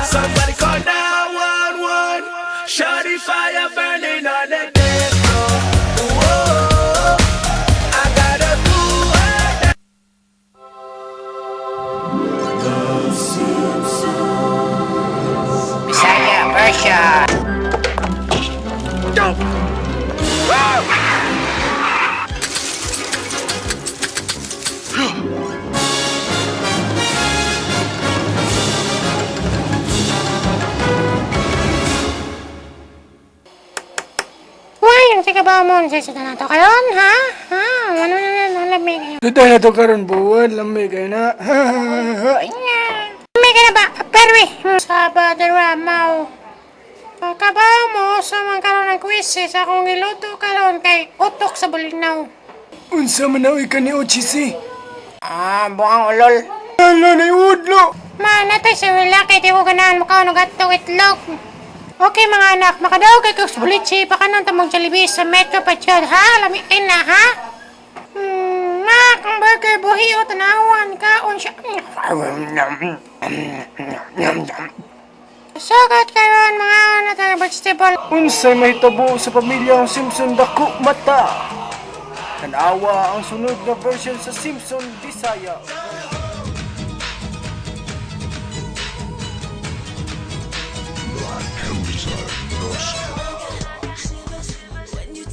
Somebody call 911. Shawty fire burning on the dance floor. Whoa, I gotta do it. Bisaya version. Why, ang sige ba mo? Sa na to karon, ha? Ha? Ano na na na lamig kayo? Duday na to karon buwan, lamig kayo na. Lamig ka na ba? Pero eh, Sabado ramaw. Kabaw mo sa mga karon ng quiz eh, sa akong giluto karon kay utok sa bulinaw. Unsa man na uy ka ni Ochisi? Ah, buang ulol. Ala na udlo. Ma, natay sa wala kay di ko ganahan mukha ng gatong itlog. Okay mga anak, makadaog kay kong bulichi, baka nang tamong Jollibee sa Metro pa dyan, ha? Lamiin na, ha? Ma, kang burger buhi o tanawan, kaon siya. Sugat karon mga ano tayo vegetable. Unsay mahitabo sa pamilya ang Simpson dako mata? Tanawa ang sunod na version sa Simpson Bisaya.